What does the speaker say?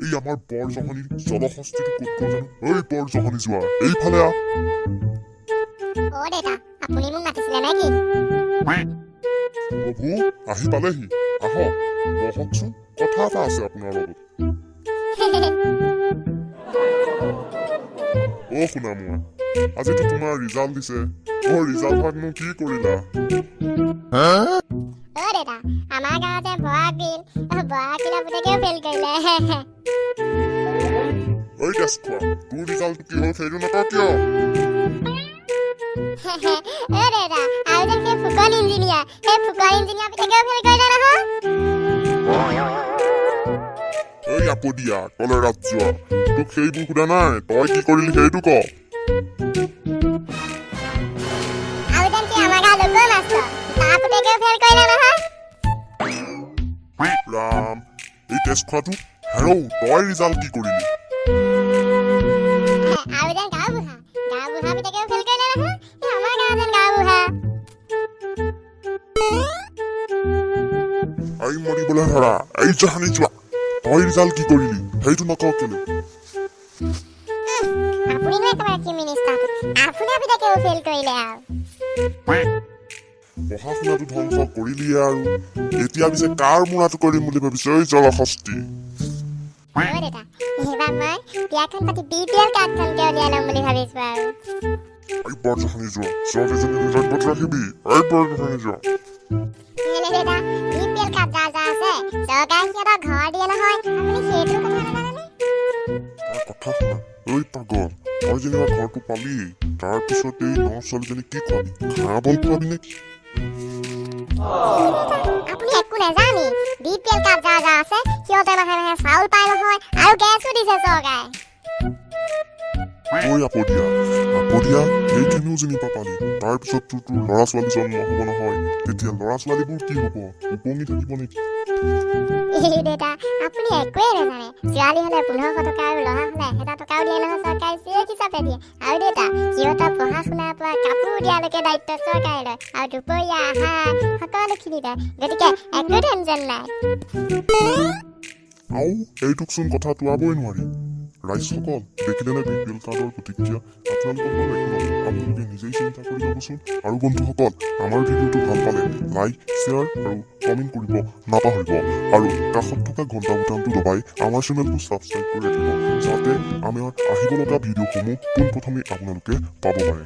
এই আমাৰ বৰ জহনীৰ জলহস্তিটো ক'ত গ'ল জানো? ঐ বৰ জহনী যোৱা, এইফালে আহ। অ দেউতা, আপুনি মোক মাতিছিলে নে কি? প্ৰভু আহি পালেহি, আহক বহকচোন, কথা এটা আছে আপোনাৰ লগত। অ শুনা মোৱা, আজিতো তোমাৰ ৰিজাল্ট দিছে, অ ৰিজাল্ট ভাগনো কি কৰিলা? অ দেউতা, আমাৰ গাঁৱতে বৰাকিল, বৰাকিলৰ পুতেকেও ফেইল কৰিলে। ঐ তেজ খোৱা, তোৰ ৰিজাল্টটো কি হ'ল সেইটো নকওঁ কিয়? অ দেউতা, আৰু যেন সেই ফুকন ইঞ্জিনিয়াৰ, সেই ফুকন ইঞ্জিনিয়াৰ পুতেকেও ফেইল কৰিলে নহয়। ঐ আপদীয়া কলেৰাত যোৱা, তোক সেইবোৰ সোধা নাই, তই কি কৰিলি সেইটো ক। আৰু যেন কি আমাৰ গাঁৱৰ লোক মাষ্টৰ, তাৰ পুতেকেও ফেইল কৰিলে নহয়। ৰাম, এই তেজ খোৱাটো, হেৰৌ তই ৰিজাল্ট কি কৰিলি? আৰু যেন গাঁওবুঢ়া, গাঁওবুঢ়া পুতেকেও ফেইল কৰিলে নহয়। এই আমাৰ গাঁৱৰ যেন গাঁওবুঢ়া। এই মৰিবলৈ ধৰা, এই জহানি যোৱা, তই ৰিজাল্ট কি কৰিলি সেইটো নকওঁ কেলে? আপুনিনো একেবাৰে কি মিনিষ্টাৰটো, আপোনাৰ পুতেকেও ফেইল কৰিলে আৰু। পঢ়া শুনাটো ধ্বংস কৰিলিয়ে আৰু এতিয়া পিছে কাৰ মূৰাটো কৰিম বুলি ভাবিছ ঐ জলহস্তি? অ দেউতা, এইবাৰ মই বিয়াখন পাতি বি পি এল কাৰ্ডখনকে উলিয়াই ল'ম বুলি ভাবিছো আৰু। এই বৰ জহানি যোৱা, ছোৱালীজনী নিজৰ ক'ত ৰাখিবি? এই বৰ জহানি যোৱা। দেউতা, বি পি এল কাৰ্ড যাৰ যাৰ আছে, চৰকাৰে সিহঁতক ঘৰ দিয়ে নহয়, আপুনি সেইটো কথা নাজানেনে? তাৰ কথা শুনা, ঐ পাগল, তই যেনিবা ঘৰটো পালি, তাৰপিছত এই ন ছোৱালীজনীক কি খুৱাবি? ঘাঁহ বন খুৱাবি নেকি? আপুনি একো নাজানি, বি পি এল কাৰ্ড যাৰ যাৰ আছে সিহঁতে মাহে মাহে চাউল পায় নহয়, আৰু গেছো দিছে চৰকাৰে। ঐ আপদীয়া, আপদীয়া, সেইখিনিও যেনিবা পালি, তাৰপিছততো তোৰ ল'ৰা ছোৱালী জন্ম হ'ব নহয়, তেতিয়া ল'ৰা ছোৱালীবোৰ কি হ'ব? উপঙি থাকিব নেকি? এই দেউতা, আপুনি একোৱেই নাজানে। ছোৱালী হ'লে 1500 টকা আৰু ল'ৰা হ'লে 1000 টকাও দিয়ে নহয় চৰকাৰে, চেক হিচাপে দিয়ে। আৰু দেউতা, সিহঁতৰ পঢ়া শুনাৰ পৰা কাপোৰ দিয়ালৈকে দায়িত্ব চৰকাৰে লয়, আৰু দুপৰীয়া আহাৰ সকলোখিনি লয়, গতিকে একো টেনশ্যন নাই। আও এইটোকচোন কথা তোৱাবই নোৱাৰি। ৰাইজসকল, দেখিলেনে বি পি এল কাৰ্ডৰ প্ৰতিক্ৰিয়া? আপোনালোকক বাৰু একো নকওঁ, আপোনালোকে নিজেই চিন্তা কৰি ল'বচোন। আৰু বন্ধুসকল, আমাৰ ভিডিঅ'টো ভাল পালে লাইক, শ্বেয়াৰ আৰু কমেণ্ট কৰিব নাপাহৰিব, আৰু কাষত থকা ঘণ্টা বুটামটো দবাই আমাৰ চেনেলটো ছাবস্ক্ৰাইব কৰি ৰাখিব, যাতে আমাৰ আহিব লগা ভিডিঅ'সমূহ পোনপ্ৰথমে আপোনালোকে পাব পাৰে।